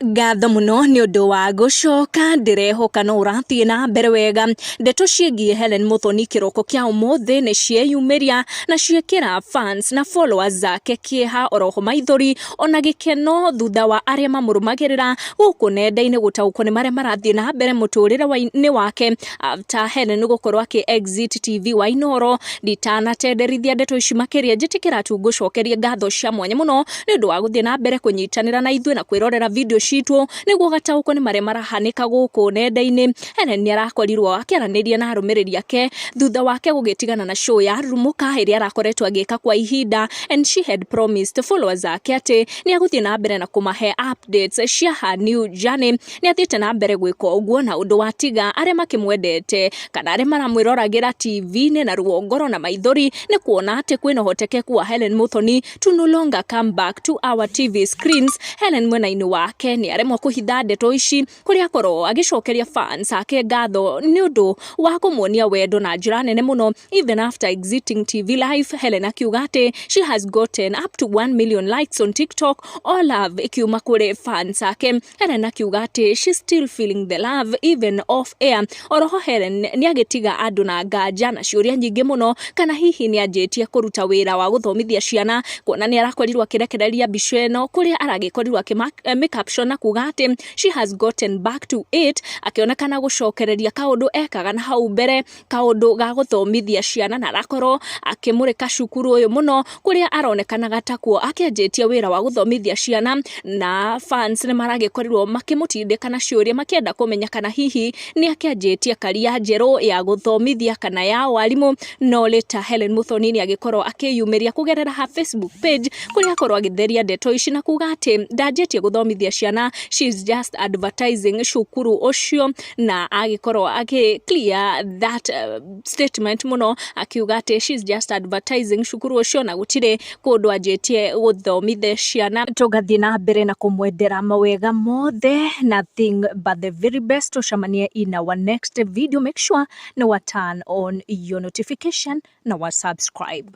Ngatho mũno nĩ ũndũ wa gũcoka, ndĩrehoka no ũrathiĩ na mbere wega. Ndeto ciĩgiĩ Hellen Muthoni kĩroko kĩa ũmũthĩ nĩ cieyumĩria na ciekĩra fans na followers zake kĩeha oroho maithori ona gĩkeno thutha wa arĩa mamũrũmagĩrĩra gũkũ nenda-inĩ gũtaũkwo nĩ marĩa marathiĩ na mbere mũtũrĩre-inĩ wake after Hellen gũkorwo akĩ exit TV wa Inooro. Nditanatenderithia ndeto ici makĩria, njĩtĩkĩra tu ngũcokerie ngatho cia mwanya mũno nĩ ũndũ wa gũthiĩ na mbere kũnyitanĩra na ithuĩ na kwĩrorera video citũ nĩguo ũgataũkwo nĩ marĩa marahanĩka gũkũ nenda-inĩ. Helen nĩ arakorirwo akĩaranĩria na arũmĩrĩri ake thutha wake gũgĩtigana na show ya Rurumũka ĩrĩa arakoretwo agĩka kwa ihinda, and she had promised followers ake atĩ nĩ agũthiĩ na mbere na kũmahe updates cia her new journey. Nĩ athiĩte na mbere gwĩka ũguo na ũndũ wa tiga arĩa makĩmwendete kana arĩa maramwĩroragĩra TV-inĩ na ruo ngoro na maithori nĩ kuona atĩ kwĩna ũhotekeku wa Hellen Muthoni to no longer come back to our TV screens. Hellen mwena-inĩ wake nĩ aremwo kũhitha ndeto ici kũrĩa akorwo agĩcokeria fans ake ngatho nĩ ũndũ wa kũmuonia wendo na njĩra nene mũno even after exiting TV live. Hellen akiuga atĩ she has gotten up to 1 million likes on TikTok, all love ikiuma kũrĩ fans ake. Hellen akiuga atĩ she's still feeling the love even off air. Oroho Hellen nĩ agĩtiga andũ na nganja na ciũria nyingĩ mũno kana hihi nĩ anjĩtie kũruta wĩra wa gũthomithia ciana, kuona nĩ arakorirwo akĩrekereria mbica ĩno kũrĩa aragĩkorirwo akĩ caption na kuga atĩ she has gotten back to it, akĩonekana gũcokereria kaũndũ ekaga na hau mbere, kaũndũ ga gũthomithia ciana, na arakorwo akĩmũrĩka cukuru ũyũ mũno kũrĩa aronekanaga takuo akĩanjĩtie wĩra wa gũthomithia ciana, na fans nĩ maragĩkorirwo makĩmũtindĩka na ciũria makĩenda kũmenya kana hihi nĩ akĩanjĩtie career njerũ ya gũthomithia kana ya warimũ. No later Hellen Muthoni nĩ agĩkorwo akĩyumĩria kũgerera her Facebook page kũrĩa akorwo agĩtheria ndeto ici na kuga atĩ ndanjĩtie gũthomithia ciana, she's just advertising cukuru ũcio, na agĩkorwo akĩ clear that statement mũno akiuga atĩ she's just advertising cukuru ũcio na gũtirĩ kũndũ anjĩtie gũthomithia ciana. Tũgathiĩ na mbere na kũmwendera mawega mothe, nothing but the very best. Tũcemanie in our next video. Make sure nĩ wa turn on your notification na wa subscribe.